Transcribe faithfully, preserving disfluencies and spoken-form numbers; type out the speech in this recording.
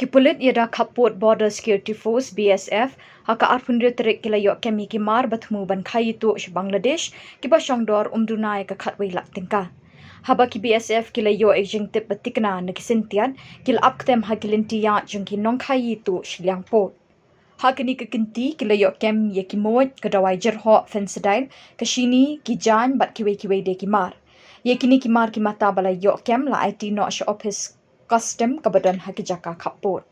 Ki pulit ïa da khappud Border Security Force, B S F, ha ka arphew hynriew tarik ki la ïoh kem ïa ki mar ba thmu ban kha ïa tuh sha Bangladesh, kiba shongdor ym duna ïa ka khatwei lak tyngka. Haba ki B S F ki la ïoh ïa ka jingtip ba thikna na ki syntiat, ki la ap ktem ha ki lynti ïaid jong ki nongkha ïa tuh shiliang pud. Ha kane ka kynti ki la ïoh kem ïa ki muid, ka dawai jyrhoh, fentanyl, ka shini, ki jaiñ bad kiwei kiwei de ki mar. Ïa kine ki mar ki mata ba la ïoh kem la aiti noh sha ophis custom kaba don ha ki jaka khappud.